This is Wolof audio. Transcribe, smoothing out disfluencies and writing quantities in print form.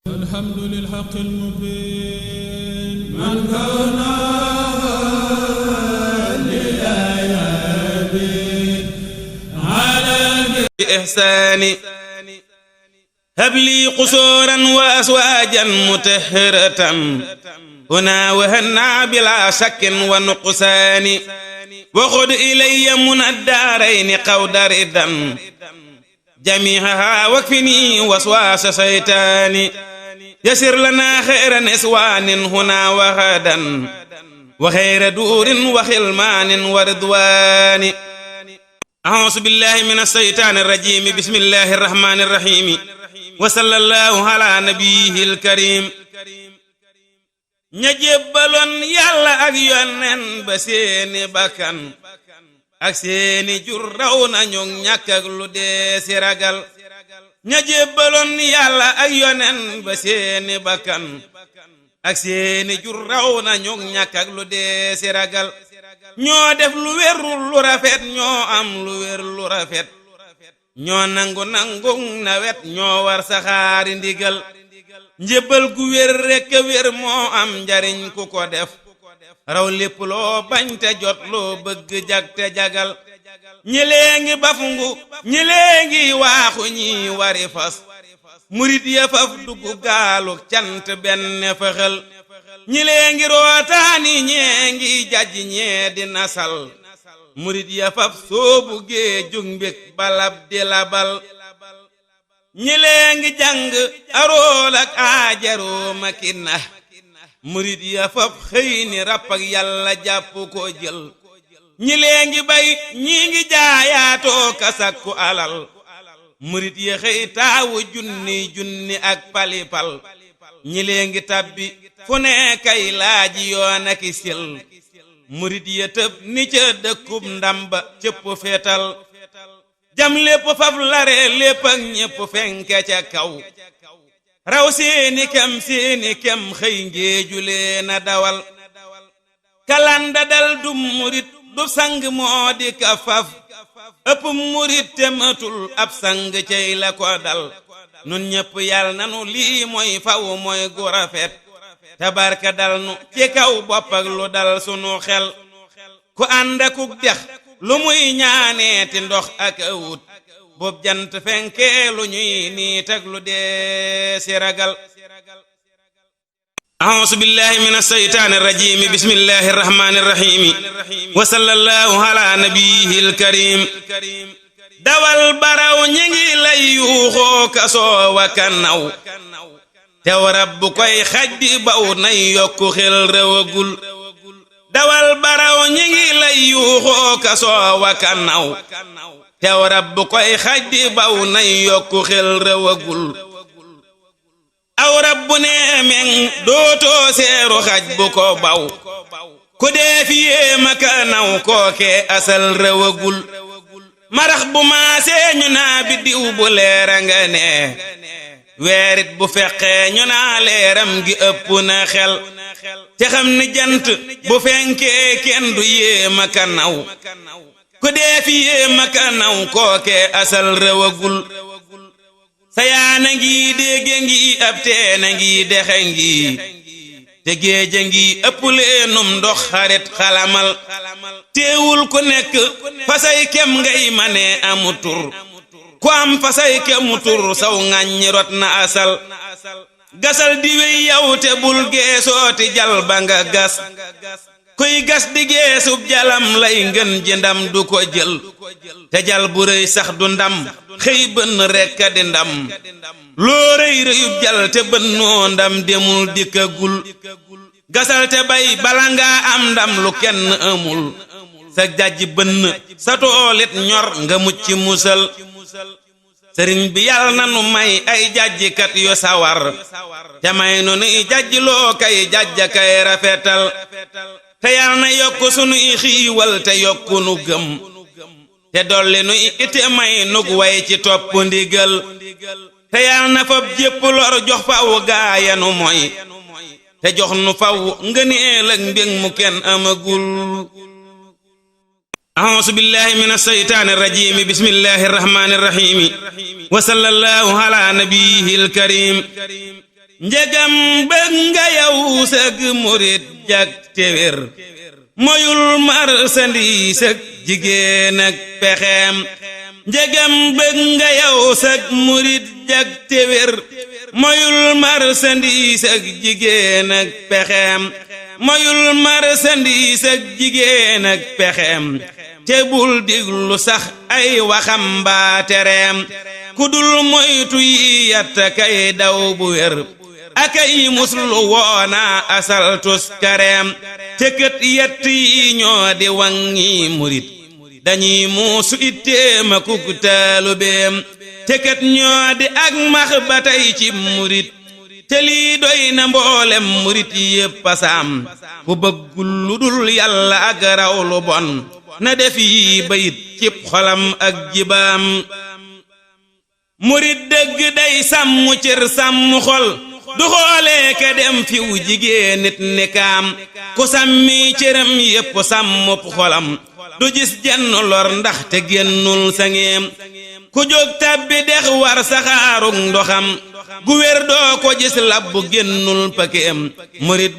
الحمد للحق المبين من كان للآيات على بإحسان هب لي قصورا وأزواجا مطهرة هنا وهنا بلا شك ونقصان وخذ إلي من الدارين قود ردا جميعها واكفني وسواس شيطان يسر لنا خير نسوان هنا وغدا وخير دور وخلمان ورضوان أعوذ بالله من الشيطان الرجيم بسم الله الرحمن الرحيم وصلى الله على نبيه الكريم ña jébbaloon yàlla ak yonen ba seeni bakkan ak seeni jur raw nañu ñàkk ak lu dee si ragal ña jébbaloon yàlla ak yonen ba seeni bakkan ak seeni jur raw nañu ñàkk ak lu dee si ragal ñoo def lu wérul lu rafet ñoo am lu wér lu rafet ñoo nangu nawet ñoo war saxaari ndigal njébbal gu wér rekk wér moo am njariñ ku ko def raw lépp loo bañ te jot loo bëgg jag te jagal ñi léegi bafungu ñi léegi waaxu ñi wari fas murit ya faf dugg gaalu cant benn fëxal ñi léegi rootaani ñee ngi jajj ñee di nasal murit ya faf soobu géejug mbég balab di labal ñi léegi jàng arool ak aajaroo makina murit ya faf xëy ni ràpp ak yàlla jàpp ko jël ñi léegi bay ñi ngi jaayaatoo kasakku alal murit ya xëy taawu junni junni ak palipal ñi léegi tabbi fu ne kay laaji yoon ak sil murit ya tëb ni ca dëkkub ndamba cëpp fetal jam lépp faf lare lépp ak ñépp fenke ca kaw raw seeni kem xëy ngéeju leena dawal kalanda dal du murit du sang moo di ka faf ëpp murit te matul ab sang cey la ko dal nun ñépp yal nanu lii mooy faw mooy gu rafet tabarka dal nu ci kaw bopp ak lu dal sunu xel ku ànd akuk dex lu muy ñaaneeti ndox ak awut boob jant fenkee lu ñuy niit ak lu dee si ragal a'uuzu billahi min ashaytaani rajim bismillahi rahmaani rahim wa sallallahu ala nabiyil karim dawal baraw ñi ngi lay yuuxoo kasoo wa kanaw tew rabbu koy xaj di baw nay yokku xel rewagul dawal baraw ñi ngi lay yuuxoo kasoo wa kanaw tew rabbu koy xaj di baw nay yokku xel rewagul aw rabbu nee meŋ dootoo seeru xaj bu ko baw ku dee fi yéema kanaw kooke asal rewagul marax bu maasee ñu naa biddiw bu leera nga nee weerit bu feqee ñu naa leeram gi ëpp na xel te xam ni jant bu fenkee kenn du yéema kanaw ku dee fi yéema kanaw kooke asal rewagul sayaana ngi dégge ngi ab teena ngi dexe ngi te géeja ngi ëpp leenum ndox xarit xalamal teewul ku nekk fasay kem ngay mane amu tur ku am fasay kemu tur saw ŋàññi rot na asal gasal di wey yow te bul geesooti jal ba nga gas kuy gas di geesub jalam lay ngën ji ndam du ko jël te jal bu rëy sax du ndam xëy bënn rekk di ndam loo rëy rëyub jal te bënnoo ndam demul dikkagul gasal te bay bala ngaa am ndam lu kenn amul sa jajj bënn sa toolit ñor nga mucc musal sëriñ bi yàlla na nu may ay jajjikat yu sawar te may nu nuy jajjloo kay jajja kay rafetal te yàlla na yokk sunuy xiiwal te yokku nu gëm te dolli nuy ite may nug way ci topp ndigal te yàlla na fab jépp lor jox faw gaayanu moy te jox nu faw ngëneel ak mbég mu kenn amagul أعوذ بالله من الشيطان الرجيم بسم الله الرحمن الرحيم وصلى الله على نبيه الكريم njegam bëgg nga yow sëg murit jag te wér moyul marsandiis ak jigéen ak pexeem njegam bëgg nga yow sëg murit jag te wér moyul marsandiis ak jigéen ak pexeem moyul marsandiis ak jigéen ak pexeem te bul diglu sax ay waxam mbaa tereem ku dul moytu yi yatta kay daw bu wér akay muslu woona asal tus kareem te kët yett yi ñoo di wangi murit dañuy muusu itteema kuk taalubeem te kët ñoo di ak max ba tey ci murit te lii doy na mboolem murit yépp asaam ku bëggul lu dul yàlla ak raw lu bon na def yi bayit cib xolam ak jibaam murit dëgg day sàmm cër sàmm xol du xoolee ka dem fiw jigéen nit ni kaam ku sàmmi cëram yépp sàmmup xolam du gis jenn lor ndax te génnul sangeem ku jóg tàbbi dex war saxaarug ndoxam gu wér doo ko gis labbu génnul pakeem murit